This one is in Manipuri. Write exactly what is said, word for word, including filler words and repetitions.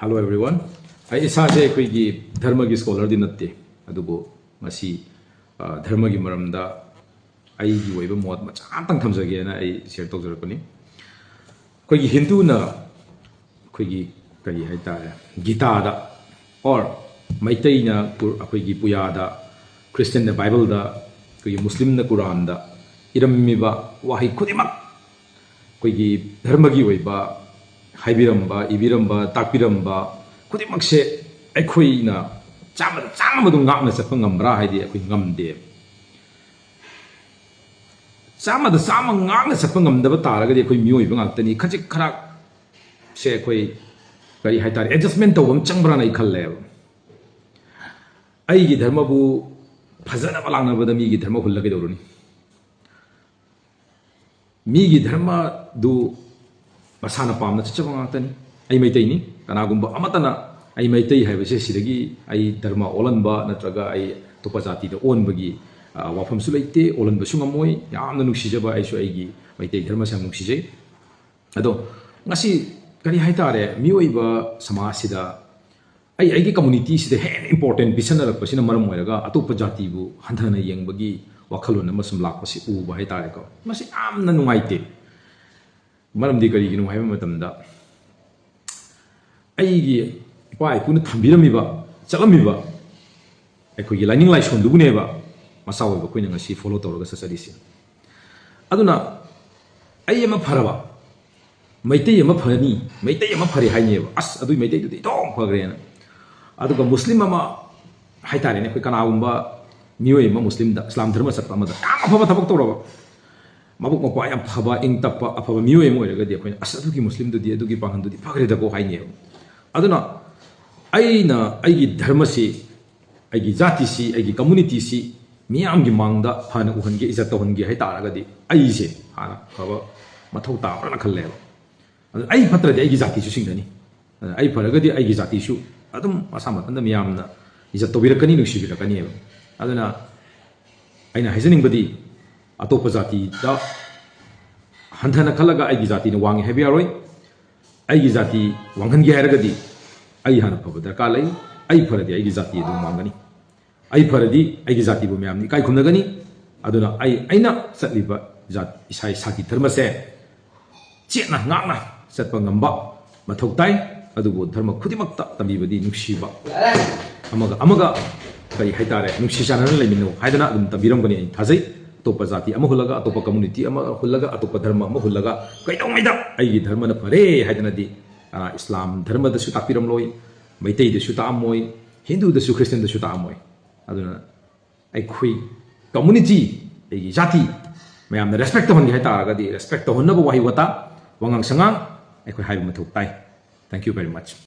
Hello everyone. ꯑꯩ ꯏꯁꯥꯁꯦ ꯑꯩꯈꯣꯏꯒꯤ ꯙꯔꯃꯒꯤ ꯁ꯭ꯀꯣꯂꯔꯗꯤ ꯅꯠꯇꯦ, ꯑꯗꯨꯕꯨ ꯉꯁꯤ ꯑ, ꯙꯔꯃꯒꯤ ꯃꯔꯝꯗ ꯑꯩꯒꯤ ꯑꯣꯏꯕ ꯃꯣꯠ ꯃꯆꯥ ꯑꯃꯇꯪ ꯊꯝꯖꯒꯦꯅ ꯑꯩ ꯁꯤꯌꯔ ꯇꯧꯖꯔꯛꯄꯅꯤ꯫ ꯑꯩꯈꯣꯏꯒꯤ ꯍꯤꯟꯗꯨꯅ ꯑꯩꯈꯣꯏꯒꯤ ꯀꯔꯤ ꯍꯥꯏꯇꯥꯔꯦ, ꯒꯤꯇꯥꯗ, ꯑꯣꯔ ꯃꯩꯇꯩꯅ ꯄꯨ- ꯑꯩꯈꯣꯏꯒꯤ ꯄꯨꯌꯥꯗ, ꯈ꯭ꯔꯤꯁꯇꯤꯌꯟꯅ ꯕꯥꯏꯕꯜꯗ, ꯑꯩꯈꯣꯏꯒꯤ ꯃꯨꯁꯂꯤꯝꯅ ꯀꯨꯔꯥꯟꯗ ꯏꯔꯝꯃꯤꯕ ꯋꯥꯍꯩ ꯈꯨꯗꯤꯡꯃꯛ, ꯑꯩꯈꯣꯏꯒꯤ ꯙꯔꯃꯒꯤ ꯑꯣꯏꯕ ꯍꯥꯏꯕꯤꯔꯝꯕ, ꯏꯕꯤꯔꯝꯕ, ꯇꯥꯛꯄꯤꯔꯝꯕ ꯈꯨꯗꯤꯡꯃꯛꯁꯦ ꯑꯩꯈꯣꯏꯅ ꯆꯥꯝꯃꯗ ꯆꯥꯝꯃ ꯑꯗꯨꯝ ꯉꯥꯛꯅ ꯆꯠꯄ ꯉꯝꯕ꯭ꯔꯥ ꯍꯥꯏꯗꯤ ꯑꯩꯈꯣꯏ ꯉꯝꯗꯦ꯫ ꯆꯥꯝꯃꯗ ꯆꯥꯝꯃ ꯉꯥꯛꯅ ꯆꯠꯄ ꯉꯝꯗꯕ ꯇꯥꯔꯒꯗꯤ ꯑꯩꯈꯣꯏ ꯃꯤꯑꯣꯏꯕ ꯉꯥꯛꯇꯅꯤ꯫ ꯈꯖꯤꯛ ꯈꯔꯥꯛꯁꯦ ꯑꯩꯈꯣꯏ ꯀꯔꯤ ꯍꯥꯏꯇꯥꯔꯦ, ꯑꯦꯗꯖꯁꯃꯦꯟ ꯇꯧꯕ ꯑꯃ ꯆꯪꯕ꯭ꯔꯥꯅ ꯑꯩ ꯈꯜꯂꯦꯕ꯫ ꯑꯩꯒꯤ ꯙꯔꯃꯕꯨ ꯐꯖꯅꯕ ꯂꯥꯛꯅꯕꯗ ꯃꯤꯒꯤ ꯙꯔꯃ ꯍꯨꯜꯂ ꯀꯩꯗꯧꯔꯨꯅꯤ? ꯃꯤꯒꯤ ꯙꯔꯃꯗꯨ ꯃꯁꯥꯅ ꯄꯥꯝꯅ ꯆꯠꯆꯕ ꯉꯥꯛꯇꯅꯤ꯫ ꯑꯩ ꯃꯩꯇꯩꯅꯤ, ꯀꯅꯥꯒꯨꯝꯕ ꯑꯃꯠꯇꯅ ꯑꯩ ꯃꯩꯇꯩ ꯍꯥꯏꯕꯁꯦ ꯁꯤꯗꯒꯤ ꯑꯩ ꯙꯔꯃ ꯑꯣꯜꯍꯟꯕ ꯅꯠꯇ꯭ꯔꯒ ꯑꯩ ꯑꯇꯣꯞꯄ ꯖꯥꯇꯤꯗ ꯑꯣꯟꯕꯒꯤ ꯑ, ꯋꯥꯐꯝꯁꯨ ꯂꯩꯇꯦ, ꯑꯣꯜꯍꯟꯕꯁꯨ ꯉꯝꯃꯣꯏ꯫ ꯌꯥꯝꯅ ꯅꯨꯡꯁꯤꯖꯕ, ꯑꯩꯁꯨ ꯑꯩꯒꯤ ꯃꯩꯇꯩ ꯙꯔꯃꯁꯦ ꯌꯥꯝ ꯅꯨꯡꯁꯤꯖꯩ꯫ ꯑꯗꯣ ꯉꯁꯤ ꯀꯔꯤ ꯍꯥꯏꯇꯥꯔꯦ, ꯃꯤꯑꯣꯏꯕ ꯁꯃꯥꯖꯁꯤꯗ ꯑꯩ ꯑꯩꯒꯤ ꯀꯝꯃꯨꯅꯤꯇꯤꯁꯤꯗ ꯍꯦꯟꯅ ꯏꯝꯄꯣꯔꯇꯦꯟ ꯄꯤꯁꯟꯅꯔꯛꯄꯁꯤꯅ ꯃꯔꯝ ꯑꯣꯏꯔꯒ ꯑꯇꯣꯞꯄ ꯖꯥꯇꯤꯕꯨ ꯍꯟꯊꯅ ꯌꯦꯡꯕꯒꯤ ꯋꯥꯈꯜꯂꯣꯟ ꯑꯃ ꯁꯨꯝ ꯂꯥꯛꯄꯁꯤ ꯎꯕ ꯍꯥꯏꯇꯥꯔꯦꯀꯣ꯫ ꯃꯁꯤ ꯌꯥꯝꯅ ꯅꯨꯡꯉꯥꯏꯇꯦ꯫ ꯃꯔꯝꯗꯤ ꯀꯔꯤꯒꯤꯅꯣ ꯍꯥꯏꯕ ꯃꯇꯝꯗ, ꯑꯩꯒꯤ ꯏꯄꯥ ꯏꯄꯨꯅ ꯊꯝꯕꯤꯔꯝꯃꯤꯕ, ꯆꯠꯂꯝꯃꯤꯕ ꯑꯩꯈꯣꯏꯒꯤ ꯂꯥꯏꯅꯤꯡ ꯂꯥꯏꯁꯣꯟꯗꯨꯕꯨꯅꯦꯕ ꯃꯆꯥ ꯑꯣꯏꯕ ꯑꯩꯈꯣꯏꯅ ꯉꯁꯤ ꯐꯣꯂꯣ ꯇꯧꯔꯒ ꯆꯠꯆꯔꯤꯁꯦ꯫ ꯑꯗꯨꯅ ꯑꯩ ꯑꯃ ꯐꯔꯕ, ꯃꯩꯇꯩ ꯑꯃ ꯐꯔꯅꯤ, ꯃꯩꯇꯩ ꯑꯃ ꯐꯔꯦ ꯍꯥꯏꯅꯦꯕ, "ꯑꯁ, ꯑꯗꯨꯏ ꯃꯩꯇꯩꯗꯨꯗꯤ ꯏꯟꯊꯣꯛ ꯐꯈ꯭ꯔꯦꯅ"꯫ ꯑꯗꯨꯒ ꯃꯨꯁꯂꯤꯝ ꯑꯃ ꯍꯥꯏꯇꯥꯔꯦꯅꯦ, ꯑꯩꯈꯣꯏ ꯀꯅꯥꯒꯨꯝꯕ ꯃꯤꯑꯣꯏ ꯑꯃ ꯃꯨꯁꯂꯤꯝꯗ, ꯏꯁꯂꯥꯝ ꯙꯔꯃ ꯆꯠꯄ ꯑꯃꯗ ꯌꯥꯝ ꯑꯐꯕ ꯊꯕꯛ ꯇꯧꯔꯕ, ꯃꯕꯨꯛ ꯃꯄꯥ ꯌꯥꯝ ꯐꯕ, ꯏꯪ ꯇꯞꯄ, ꯑꯐꯕ ꯃꯤꯑꯣꯏ ꯑꯃ ꯑꯣꯏꯔꯒꯗꯤ ꯑꯩꯈꯣꯏꯅ, "ꯑꯁ, ꯑꯗꯨꯒꯤ ꯃꯨꯁꯂꯤꯝꯗꯨꯗꯤ, ꯑꯗꯨꯒꯤ ꯄꯥꯡꯒꯜꯗꯨꯗꯤ ꯐꯈ꯭ꯔꯦꯗꯀꯣ" ꯍꯥꯏꯅꯦꯕ꯫ ꯑꯗꯨꯅ ꯑꯩꯅ ꯑꯩꯒꯤ ꯙꯔꯃꯁꯤ, ꯑꯩꯒꯤ ꯖꯥꯇꯤꯁꯤ, ꯑꯩꯒꯤ ꯀꯝꯃꯨꯅꯤꯇꯤꯁꯤ ꯃꯤꯌꯥꯝꯒꯤ ꯃꯥꯡꯗ ꯐꯅ ꯎꯍꯟꯒꯦ, ꯏꯖꯠ ꯇꯧꯍꯟꯒꯦ ꯍꯥꯏ ꯇꯥꯔꯒꯗꯤ ꯑꯩꯁꯦ ꯍꯥꯟꯅ ꯐꯕ ꯃꯊꯧ ꯇꯥꯕ꯭ꯔꯅ ꯈꯜꯂꯦꯕ꯫ ꯑꯗꯨ ꯑꯩ ꯐꯠꯇ꯭ꯔꯗꯤ ꯑꯩꯒꯤ ꯖꯥꯇꯤꯁꯨ ꯁꯤꯡꯒꯅꯤ꯫ ꯑꯗꯨꯅ ꯑꯩ ꯐꯔꯒꯗꯤ ꯑꯩꯒꯤ ꯖꯥꯇꯤꯁꯨ ꯑꯗꯨꯝ ꯃꯁꯥ ꯃꯊꯟꯇ ꯃꯤꯌꯥꯝꯅ ꯏꯖꯠ ꯇꯧꯕꯤꯔꯛꯀꯅꯤ, ꯅꯨꯡꯁꯤꯕꯤꯔꯛꯀꯅꯤꯕ꯫ ꯑꯗꯨꯅ ꯑꯩꯅ ꯍꯥꯏꯖꯅꯤꯡꯕꯗꯤ, ꯑꯇꯣꯞꯄ ꯖꯥꯇꯤꯗ ꯍꯟꯊꯅ ꯈꯜꯂꯒ ꯑꯩꯒꯤ ꯖꯥꯇꯤꯅ ꯋꯥꯡꯉꯤ ꯍꯥꯏꯕ ꯌꯥꯔꯣꯏ꯫ ꯑꯩꯒꯤ ꯖꯥꯇꯤ ꯋꯥꯡꯍꯟꯒꯦ ꯍꯥꯏꯔꯒꯗꯤ ꯑꯩ ꯍꯥꯟꯅ ꯐꯕ ꯗꯔꯀꯥꯔ ꯂꯩ꯫ ꯑꯩ ꯐꯔꯗꯤ ꯑꯩꯒꯤ ꯖꯥꯇꯤ ꯑꯗꯨꯝ ꯃꯥꯡꯒꯅꯤ꯫ ꯑꯩ ꯐꯔꯗꯤ ꯑꯩꯒꯤ ꯖꯥꯇꯤꯕꯨ ꯃꯌꯥꯝꯅ ꯏꯀꯥꯏ ꯈꯨꯝꯅꯒꯅꯤ꯫ ꯑꯗꯨꯅ ꯑꯩ, ꯑꯩꯅ ꯆꯠꯂꯤꯕ ꯖꯥꯠ, ꯏꯁꯥ, ꯏꯁꯥꯒꯤ ꯙꯔꯃꯁꯦ ꯆꯦꯠꯅ ꯉꯥꯛꯅ ꯆꯠꯄ ꯉꯝꯕ ꯃꯊꯧ ꯇꯥꯏ꯫ ꯑꯗꯨꯕꯨ ꯙꯔꯃ ꯈꯨꯗꯤꯡꯃꯛꯇ ꯇꯝꯕꯤꯕꯗꯤ ꯅꯨꯡꯁꯤꯕ, ꯑꯃꯒ ꯑꯃꯒ ꯀꯔꯤ ꯍꯥꯏꯇꯥꯔꯦ, ꯅꯨꯡꯁꯤ ꯆꯥꯟꯅꯅ ꯂꯩꯃꯤꯟꯅꯧ ꯍꯥꯏꯗꯅ ꯑꯗꯨꯝ ꯇꯝꯕꯤꯔꯝꯒꯅꯤ ꯑꯩꯅ ꯊꯥꯖꯩ꯫ ꯑꯇꯣꯞꯄ ꯖꯥꯇꯤ ꯑꯃ ꯍꯨꯜꯂꯒ, ꯑꯇꯣꯞꯄ ꯀꯝꯃꯨꯅꯤꯇꯤ ꯑꯃ ꯍꯨꯜꯂꯒ, ꯑꯇꯣꯞꯄ ꯙꯔꯃ ꯑꯃ ꯍꯨꯜꯂꯒ ꯀꯩꯗꯧꯉꯩꯗ ꯑꯩꯒꯤ ꯙꯔꯃꯅ ꯐꯔꯦ ꯍꯥꯏꯗꯅꯗꯤ, ꯑ, ꯏꯁꯂꯥꯝ ꯙꯔꯃꯗꯁꯨ ꯇꯥꯛꯄꯤꯔꯝꯂꯣꯏ, ꯃꯩꯇꯩꯗꯁꯨ ꯇꯥꯛꯑꯝꯃꯣꯏ, ꯍꯤꯟꯗꯨꯗꯁꯨ, ꯈ꯭ꯔꯤꯁꯇꯤꯌꯟꯗꯁꯨ ꯇꯥꯛꯑꯝꯃꯣꯏ꯫ ꯑꯗꯨꯅ ꯑꯩꯈꯣꯏ ꯀꯝꯃꯨꯅꯤꯇꯤ, ꯑꯩꯒꯤ ꯖꯥꯇꯤ ꯃꯌꯥꯝꯅ ꯔꯦꯁꯄꯦꯛ ꯇꯧꯍꯟꯒꯦ ꯍꯥꯏ ꯇꯥꯔꯒꯗꯤ, ꯔꯦꯁꯄꯦꯛ ꯇꯧꯍꯟꯅꯕ ꯋꯥꯍꯩ ꯋꯥꯇꯥ, ꯋꯥꯉꯥꯡ ꯁꯉꯥꯡ ꯑꯩꯈꯣꯏ ꯍꯥꯏꯕ ꯃꯊꯧ ꯇꯥꯏ꯫ Thank you very much.